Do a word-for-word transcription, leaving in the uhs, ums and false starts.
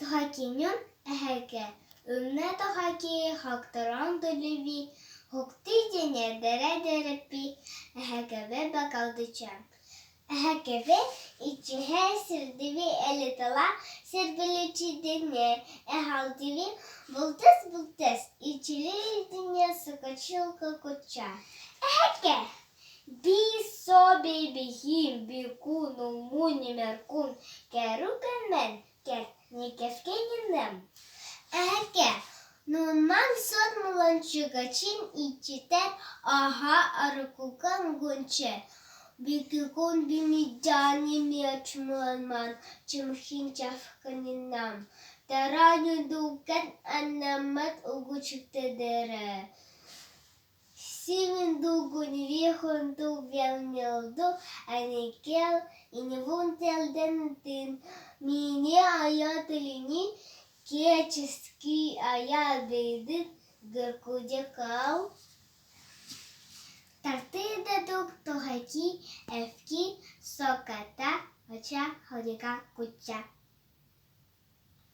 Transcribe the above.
Тохаки нюн эхеке. Ымна тохаки хактаран долеви, хокти дене дере дерепи, эхекеве бакалдыча. Эхекеве иччеһе сирдеви элитала сербиличи дене, эхалтеви бултес-бултес иччили дене сокачилка кутча. Эхеке! Би со бебихим, би кун умун нимер кун, керу кен мен, кер некевке нинэм. Эхеке, нуунман сот мулан чукачин иччитер аха аракукан гунче. Бикикун би ми дяни ми ачмуланман, чимхин чавка нинам. Тара нюдукен аннамат угучукте дере. Сивин дугунви хунту велнилду, аникел инвун телден тын. Мини ая тылини, кечески ая бейдын, гыркуде кал. Тартыда дук тохаки, эвки, соката, ача, ходика, кутча.